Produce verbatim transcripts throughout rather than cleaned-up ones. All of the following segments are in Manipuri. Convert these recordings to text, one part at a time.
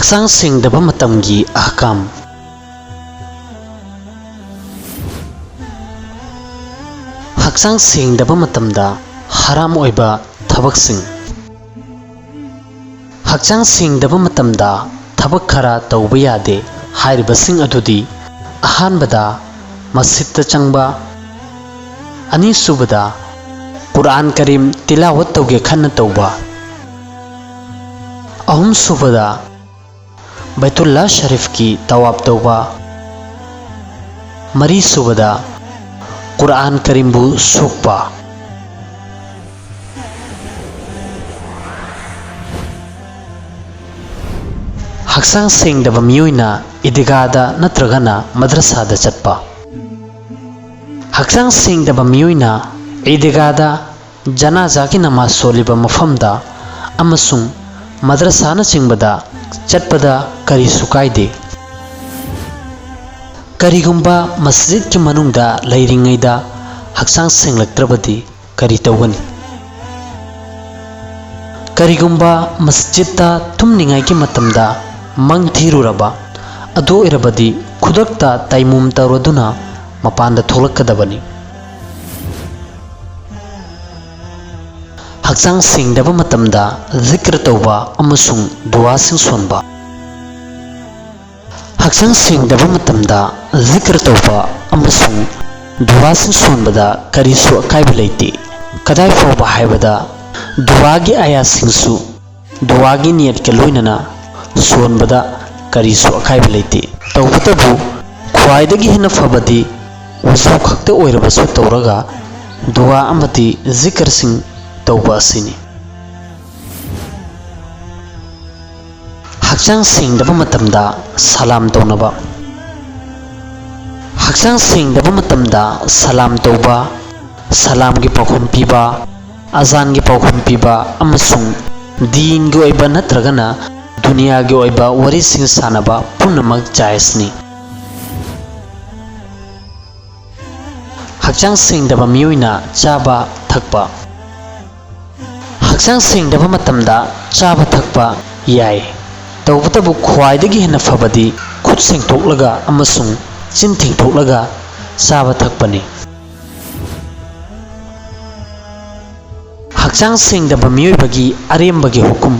ꯍꯛꯆꯥꯡ ꯁꯦꯡꯗꯕ ꯃꯇꯝꯒꯤ ꯑꯍꯀꯥꯝ꯫ ꯍꯛꯆꯥꯡ ꯁꯦꯡꯗꯕ ꯃꯇꯝꯗ ꯍꯔꯥꯝ ꯑꯣꯏꯕ ꯊꯕꯛꯁꯤꯡ꯫ ꯍꯛꯆꯥꯡ ꯁꯦꯡꯗꯕ ꯃꯇꯝꯗ ꯊꯕꯛ ꯈꯔ ꯇꯧꯕ ꯌꯥꯗꯦ ꯍꯥꯏꯔꯤꯕꯁꯤꯡ ꯑꯗꯨꯗꯤ, ꯑꯍꯥꯟꯕꯗ ꯃꯁꯖꯤꯗꯇ ꯆꯪꯕ, ꯑꯅꯤꯁꯨꯕꯗ ꯀꯨꯔꯑꯥꯟ ꯀꯔꯤꯝ ꯇꯤꯂꯥꯋꯠ ꯇꯧꯒꯦ ꯈꯟꯅ ꯇꯧꯕ, ꯑꯍꯨꯝꯁꯨꯕꯗ ꯕꯩꯇꯨꯜꯂꯥ ꯁꯔꯤꯐꯀꯤ ꯇꯋꯥꯞ ꯇꯧꯕ, ꯃꯔꯤꯁꯨꯕꯗ ꯀꯨꯔꯑꯥꯟ ꯀꯔꯤꯝꯕꯨ ꯁꯣꯛꯄ꯫ ꯍꯛꯆꯥꯡ ꯁꯦꯡꯗꯕ ꯃꯤꯑꯣꯏꯅ ꯏꯗꯤꯒꯥꯗ ꯅꯠꯇ꯭ꯔꯒꯅ ꯃꯗ꯭ꯔꯁꯥꯗ ꯆꯠꯄ꯫ ꯍꯛꯆꯥꯡ ꯁꯦꯡꯗꯕ ꯃꯤꯑꯣꯏꯅ ꯏꯗꯤꯒꯥꯗ, ꯖꯅꯥꯖꯥꯒꯤ ꯅꯃꯥꯖ ꯁꯣꯜꯂꯤꯕ ꯃꯐꯝꯗ ꯑꯃꯁꯨꯡ ꯃꯗ꯭ꯔꯁꯥꯅꯆꯤꯡꯕꯗ ꯆꯠꯄꯗ ꯀꯔꯤꯁꯨ ꯀꯥꯏꯗꯦ꯫ ꯀꯔꯤꯒꯨꯝꯕ ꯃꯁꯖꯤꯗꯀꯤ ꯃꯅꯨꯡꯗ ꯂꯩꯔꯤꯉꯩꯗ ꯍꯛꯆꯥꯡ ꯁꯦꯡꯂꯛꯇ꯭ꯔꯕꯗꯤ ꯀꯔꯤ ꯇꯧꯒꯅꯤ? ꯀꯔꯤꯒꯨꯝꯕ ꯃꯁꯖꯤꯗꯇ ꯇꯨꯝꯅꯤꯡꯉꯥꯏꯒꯤ ꯃꯇꯝꯗ ꯃꯪ ꯊꯤꯔꯨꯔꯕ ꯑꯗꯨ ꯑꯣꯏꯔꯕꯗꯤ, ꯈꯨꯗꯛꯇ ꯇꯥꯏꯃꯨꯝ ꯇꯧꯔꯗꯨꯅ ꯃꯄꯥꯟꯗ ꯊꯣꯛꯂꯛꯀꯗꯕꯅꯤ꯫ ꯍꯛꯆꯥꯡ ꯁꯦꯡꯗꯕ ꯃꯇꯝꯗ ꯖꯤꯀ꯭ꯔ ꯇꯧꯕ ꯑꯃꯁꯨꯡ ꯗꯨꯋꯥꯁꯤꯡ ꯁꯣꯟꯕ꯫ ꯍꯛꯆꯥꯡ ꯁꯦꯡꯗꯕ ꯃꯇꯝꯗ ꯖꯤꯀ꯭ꯔ ꯇꯧꯕ ꯑꯃꯁꯨꯡ ꯗꯨꯋꯥꯁꯤꯡ ꯁꯣꯟꯕꯗ ꯀꯔꯤꯁꯨ ꯑꯀꯥꯏꯕ ꯂꯩꯇꯦ꯫ ꯀꯗꯥꯏ ꯐꯥꯎꯕ ꯍꯥꯏꯕꯗ, ꯗꯨꯋꯥꯒꯤ ꯑꯥꯌꯥꯠꯁꯤꯡꯁꯨ ꯗꯨꯋꯥꯒꯤ ꯅꯤꯌꯠꯀ ꯂꯣꯏꯅꯅ ꯁꯣꯟꯕꯗ ꯀꯔꯤꯁꯨ ꯑꯀꯥꯏꯕ ꯂꯩꯇꯦ꯫ ꯇꯧꯕꯇꯕꯨ, ꯈ꯭ꯋꯥꯏꯗꯒꯤ ꯍꯦꯟꯅ ꯐꯕꯗꯤ ꯋꯨꯖꯨ ꯈꯛꯇ ꯑꯣꯏꯔꯕꯁꯨ ꯇꯧꯔꯒ ꯗꯨꯋꯥ ꯑꯃꯗꯤ ꯖꯤꯀ꯭ꯔꯁꯤꯡ ꯇꯧꯕ ꯑꯁꯤꯅꯤ꯫ ꯍꯛꯆꯥꯡ ꯁꯦꯡꯗꯕ ꯃꯇꯝꯗ ꯁꯂꯥꯝ ꯇꯧꯅꯕ꯫ ꯍꯛꯆꯥꯡ ꯁꯦꯡꯗꯕ ꯃꯇꯝꯗ ꯁꯂꯥꯝ ꯇꯧꯕ, ꯁꯂꯥꯝꯒꯤ ꯄꯥꯎꯈꯨꯝ ꯄꯤꯕ, ꯑꯖꯥꯟꯒꯤ ꯄꯥꯎꯈꯨꯝ ꯄꯤꯕ ꯑꯃꯁꯨꯡ ꯗꯤꯟꯒꯤ ꯑꯣꯏꯕ ꯅꯠꯇ꯭ꯔꯒꯅ ꯗꯨꯅꯤꯌꯥꯒꯤ ꯑꯣꯏꯕ ꯋꯥꯔꯤꯁꯤꯡ ꯁꯥꯟꯅꯕ ꯄꯨꯝꯅꯃꯛ ꯖꯥꯏꯖꯅꯤ꯫ ꯍꯛꯆꯥꯡ ꯁꯦꯡꯗꯕ ꯃꯤꯑꯣꯏꯅ ꯆꯥꯕ ꯊꯛꯄ꯫ ꯍꯛꯆꯥꯡ ꯁꯦꯡꯗꯕ ꯃꯇꯝꯗ ꯆꯥꯕ ꯊꯛꯄ ꯌꯥꯏ꯫ ꯇꯧꯕꯇꯕꯨ ꯈ꯭ꯋꯥꯏꯗꯒꯤ ꯍꯦꯟꯅ ꯐꯕꯗꯤ ꯈꯨꯠ ꯁꯦꯡꯊꯣꯛꯂꯒ ꯑꯃꯁꯨꯡ ꯆꯤꯟ ꯊꯦꯡꯊꯣꯛꯂꯒ ꯆꯥꯕ ꯊꯛꯄꯅꯤ꯫ ꯍꯛꯆꯥꯡ ꯁꯦꯡꯗꯕ ꯃꯤꯑꯣꯏꯕꯒꯤ ꯑꯔꯦꯝꯕꯒꯤ ꯍꯨꯀꯨꯝ꯫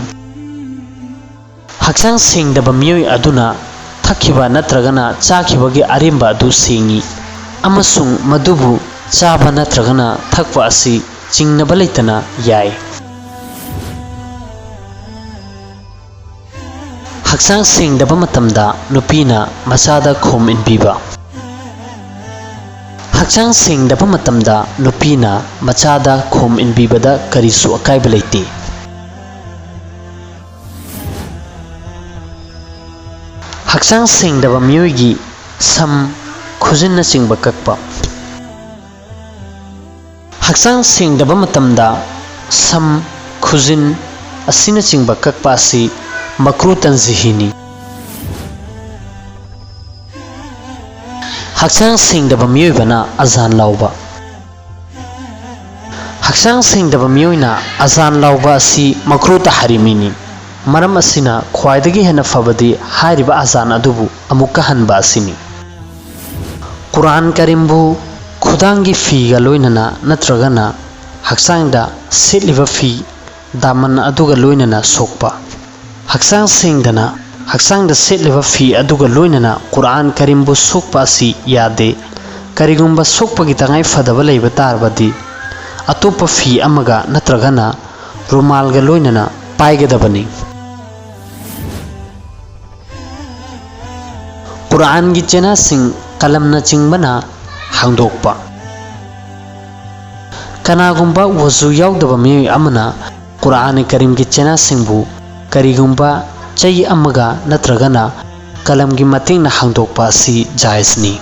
ꯍꯛꯆꯥꯡ ꯁꯦꯡꯗꯕ ꯃꯤꯑꯣꯏ ꯑꯗꯨꯅ ꯊꯛꯈꯤꯕ ꯅꯠꯇ꯭ꯔꯒꯅ ꯆꯥꯈꯤꯕꯒꯤ ꯑꯔꯦꯝꯕ ꯑꯗꯨ ꯁꯦꯡꯏ ꯑꯃꯁꯨꯡ ꯃꯗꯨꯕꯨ ꯆꯥꯕ ꯅꯠꯇ꯭ꯔꯒꯅ ꯊꯛꯄ ꯑꯁꯤ ꯆꯤꯡꯅꯕ ꯂꯩꯇꯅ ꯌꯥꯏ꯫ ꯍꯛꯆꯥꯡ ꯁꯦꯡꯗꯕ ꯃꯇꯝꯗ ꯅꯨꯄꯤꯅ ꯃꯆꯥꯗ ꯈꯣꯝ ꯏꯟꯕꯤꯕ꯫ ꯍꯛꯆꯥꯡ ꯁꯦꯡꯗꯕ ꯃꯇꯝꯗ ꯅꯨꯄꯤꯅ ꯃꯆꯥꯗ ꯈꯣꯝ ꯏꯟꯕꯤꯕꯗ ꯀꯔꯤꯁꯨ ꯑꯀꯥꯏꯕ ꯂꯩꯇꯦ꯫ ꯍꯛꯆꯥꯡ ꯁꯦꯡꯗꯕ ꯃꯤꯑꯣꯏꯒꯤ ꯁꯝ, ꯈꯨꯖꯤꯟꯅꯆꯤꯡꯕ ꯀꯛꯄ꯫ ꯍꯛꯆꯥꯡ ꯁꯦꯡꯗꯕ ꯃꯇꯝꯗ ꯁꯝ, ꯈꯨꯖꯤꯟ ꯑꯁꯤꯅꯆꯤꯡꯕ ꯀꯛꯄ ꯑꯁꯤ ꯃꯀ꯭ꯔꯨ ꯇꯟꯖꯤꯍꯤꯅꯤ꯫ ꯍꯛꯆꯥꯡ ꯁꯦꯡꯗꯕ ꯃꯤꯑꯣꯏꯕꯅ ꯑꯖꯥꯟ ꯂꯥꯎꯕ꯫ ꯍꯛꯆꯥꯡ ꯁꯦꯡꯗꯕ ꯃꯤꯑꯣꯏꯅ ꯑꯖꯥꯟ ꯂꯥꯎꯕ ꯑꯁꯤ ꯃꯀ꯭ꯔꯨ ꯇꯍꯔꯤꯃꯤꯅꯤ꯫ ꯃꯔꯝ ꯑꯁꯤꯅ ꯈ꯭ꯋꯥꯏꯗꯒꯤ ꯍꯦꯟꯅ ꯐꯕꯗꯤ ꯍꯥꯏꯔꯤꯕ ꯑꯖꯥꯟ ꯑꯗꯨꯕꯨ ꯑꯃꯨꯛꯀ ꯍꯟꯕ ꯑꯁꯤꯅꯤ꯫ ꯀꯨꯔꯥꯟ ꯀꯔꯤꯝꯕꯨ ꯈꯨꯗꯥꯡꯒꯤ ꯐꯤꯒ ꯂꯣꯏꯅꯅ ꯅꯠꯇ꯭ꯔꯒꯅ ꯍꯛꯆꯥꯡꯗ ꯁꯦꯠꯂꯤꯕ ꯐꯤ ꯗꯥꯃꯟ ꯑꯗꯨꯒ ꯂꯣꯏꯅꯅ ꯁꯣꯛꯄ꯫ ꯍꯛꯆꯥꯡ ꯁꯦꯡꯗꯅ ꯍꯛꯆꯥꯡꯗ ꯁꯦꯠꯂꯤꯕ ꯐꯤ ꯑꯗꯨꯒ ꯂꯣꯏꯅꯅ ꯀꯨꯔꯥꯟ ꯀꯔꯤꯝꯕꯨ ꯁꯣꯛꯄ ꯑꯁꯤ ꯌꯥꯗꯦ꯫ ꯀꯔꯤꯒꯨꯝꯕ ꯁꯣꯛꯄꯒꯤ ꯇꯉꯥꯏ ꯐꯗꯕ ꯂꯩꯕ ꯇꯥꯔꯕꯗꯤ ꯑꯇꯣꯞꯄ ꯐꯤ ꯑꯃꯒ ꯅꯠꯇ꯭ꯔꯒꯅ ꯔꯨꯃꯥꯜꯒ ꯂꯣꯏꯅꯅ ꯄꯥꯏꯒꯗꯕꯅꯤ꯫ ꯀꯨꯔꯥꯟꯒꯤ ꯆꯦꯅꯥꯁꯤꯡ ꯀꯂꯝꯅꯆꯤꯡꯕꯅ ꯍꯥꯡꯗꯣꯛꯄ꯫ ꯀꯅꯥꯒꯨꯝꯕ ꯋꯖꯨ ꯌꯥꯎꯗꯕ ꯃꯤꯑꯣꯏ ꯑꯃꯅ ꯀꯨꯔꯥꯟ ꯀꯔꯤꯝꯒꯤ ꯆꯦꯅꯥꯁꯤꯡꯕꯨ ꯀꯔꯤꯒꯨꯝꯕ ꯆꯩ ꯑꯃꯒ ꯅꯠꯇ꯭ꯔꯒꯅ ꯀꯂꯝꯒꯤ ꯃꯇꯦꯡꯅ ꯍꯥꯡꯗꯣꯛꯄ ꯑꯁꯤ ꯖꯥꯏꯖꯅꯤ꯫